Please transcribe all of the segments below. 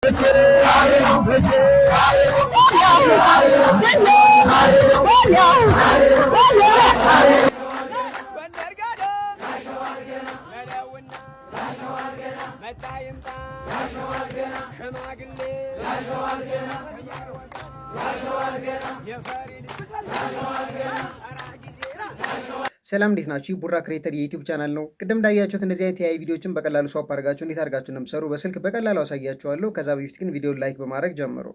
ጎንደር ጋዶ መለውና መጣ ይምጣ ሽማግሌ የፈሪ ልጅ ሰላም፣ እንዴት ናችሁ? ቡራ Creator የ YouTube channel ነው። ቅድም እንዳያችሁት እንደዚህ አይነት የ AI ቪዲዮችን በቀላሉ swap አድርጋችሁ እንዴት አድርጋችሁ እንደምትሰሩ በስልክ በቀላሉ አሳያችኋለሁ። ከዛ በፊት ግን ቪዲዮን like በማድረግ ጀምሩ።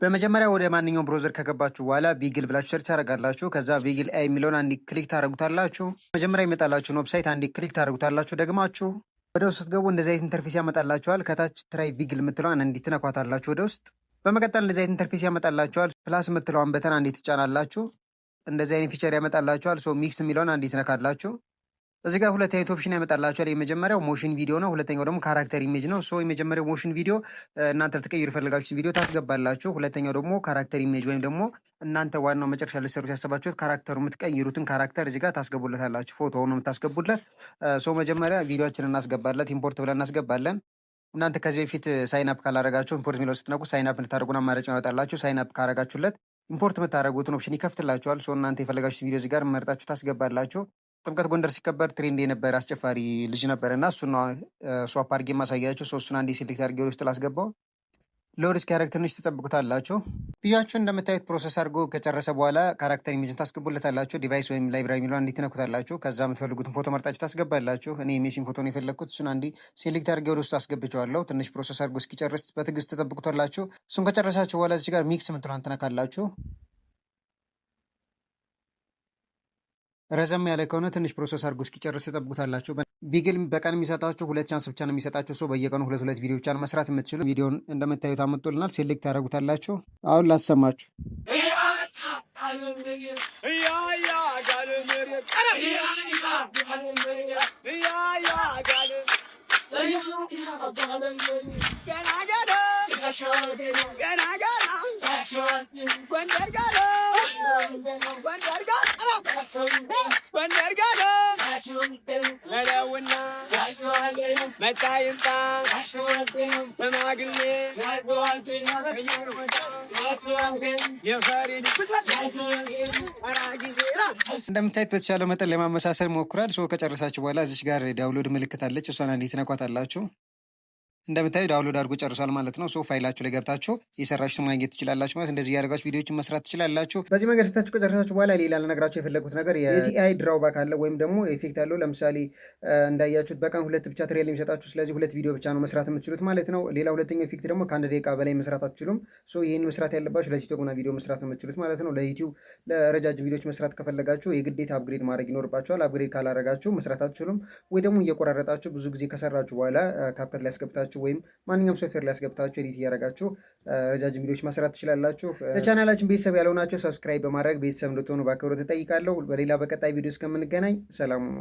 በመጀመሪያ ወደ ማንኛውም browser ከገባችሁ በኋላ Viggle ብላችሁ search ታደርጋላችሁ። ከዛ Viggle AI የሚለውን አንድ click ታደርጉታላችሁ። መጀመሪያ የሚመጣላችሁን website አንድ click ታደርጉታላችሁ። ደግማችሁ ወደ ውስጥ ስትገቡ እንደዚህ አይነት interface ያመጣላችኋል። ከታች try Viggle የምትለዋን አንዴ ትነኳታላችሁ ወደ ውስጥ። በመቀጠል እንደዚህ አይነት interface ያመጣላችኋል። Plus የምትለዋን button አንዴ ትጫናላችሁ። እንደዚህ አይነት feature ያመጣላችኋል። So mix የሚለውን አንዴ ትነካላችሁ። እዚህ ጋር ሁለት አይነት option ያመጣላችኋል። የመጀመሪያው motion video ነው። ሁለተኛው ደግሞ character image ነው። So የመጀመሪያው motion video እናንተ ልትቀይሩ የፈለጋችሁት ቪዲዮ ታስገባላችሁ። ሁለተኛው ደግሞ character image ወይም ደግሞ እናንተ ዋናው መጨረሻ ልትሰሩት ያሰባችሁት character ኡ የምትቀይሩትን character እዚህ ጋር ታስገቡለታላችሁ። ፎቶውን ነው የምታስገቡለት። So መጀመሪያ ቪዲዮአችንን እናስገባለት። Import ብለን እናስገባለን። እናንተ ከዚህ በፊት sign up ካላረጋችሁ import የሚለው ስትነኩ sign up እንድታደርጉን አማራጭ ያወጣላችሁ። Sign up ካረጋችሁለት import የምታደርጉትን option ይከፍትላችኋል። So እናንተ የፈለጋችሁት ቪዲዮ እዚህ ጋር መርጣችሁ ታስገባላችሁ። ጥምቀት ጎንደር ሲከበር trend የነበረ አስጨፋሪ ልጅ ነበር እና እሱን swap አድርጌ የማሳያችሁ። So እሱን አንዴ select አድርጌ ወደ ውስጥ ላስገባው። Load እስኪያደርግ ትንሽ ትጠብቁታላችሁ። ቪዲዮአችሁን እንደምታዩት process አድርጎ ከጨረሰ በኋላ character image ን ታስገቡለታላችሁ። Device ወይም library የሚለውን አንዴ ትነኩታላችሁ። ከዛ የምትፈልጉትን ፎቶ መርጣችሁ ታስገባላችሁ። እኔ የሜሲን ፎቶ ነው የፈለግኩት። እሱን አንዴ select አድርጌ ወደ ውስጥ አስገብቼዋለሁ። ትንሽ process አድርጎ እስኪጨርስ በትዕግስት ትጠብቁታላችሁ። እሱን ከጨረሳችሁ በኋላ እዚህ ጋር mix የምትለዋን ትነካላችሁ። ረዘም ያለ ከሆነ ትንሽ process አድርጎ እስኪጨርስ ትጠብቁታላችሁ። Viggle በቀን የሚሰጣችሁ ሁለት chance ብቻ ነው የሚሰጣችሁ። So በየቀኑ ሁለት ሁለት ቪዲዮ ብቻ ነው መስራት የምትችሉ። ቪዲዮን እንደምታዩት አምጥቶልናል። Select ታደርጉታላችሁ። አሁን ላሰማችሁ። እያያ ጋል መሬት እያያ ጋል ገና ገና ገና ገና ጎንደር ጋዶ ጎንደር ጋዶ ጎንደር ጋዶ መለውና መጣ ይምጣ ሽማግሌ የፈሪ ልጅ ጊዜ እንደምታዩት በተቻለ መጠን ለማመሳሰል ሞክሯል። So ከጨረሳችሁ በኋላ እዚች ጋር download ምልክት አለች። እሷን አንዴ ትነኳታላችሁ። እንደምታዩ download አድርጎ ጨርሷል ማለት ነው። So ፋይላችሁ ላይ ገብታችሁ የሰራችሁትን ማግኘት ትችላላችሁ ማለት እንደዚህ እያደረጋችሁ ቪዲዮችን መስራት ትችላላችሁ። በዚህ መንገድ ሰርታችሁ ከጨረሳችሁ በኋላ ሌላ ልነግራችሁ የፈለጉት ነገር የዚህ AI drawback አለ ወይም ደግሞ effect አለው። ለምሳሌ እንዳያችሁት በቀን ሁለት ብቻ trial የሚሰጣችሁ፣ ስለዚህ ሁለት ቪዲዮ ብቻ ነው መስራት የምትችሉት ማለት ነው። ሌላ ሁለተኛው effect ደግሞ ከ1 ደቂቃ በላይ መስራት አትችሉም። So ይህን መስራት ያለባችሁ ለ TikTok እና ቪዲዮ መስራት ነው የምትችሉት ማለት ነው። ለ YouTube ለረጃጅም ቪዲዮች መስራት ከፈለጋችሁ የግዴታ upgrade ማድረግ ይኖርባችኋል። Upgrade ካላረጋችሁ መስራት አትችሉም። ወይ ደግሞ እየቆራረጣችሁ ብዙ ጊዜ ከሰራችሁ በኋላ CapCut ላይ አስገብታችሁ ወይም ማንኛውም ሶፍትዌር ላይ አስገብታችሁ edit እያደረጋችሁ ረጃጅም ቪዲዮች መስራት ትችላላችሁ። ለቻናላችን ቤተሰብ ያልሆናችሁ subscribe በማድረግ ቤተሰብ እንድትሆኑ በአክብሮት እጠይቃለሁ። በሌላ በቀጣይ ቪዲዮ እስከምንገናኝ ሰላም ሁኑ።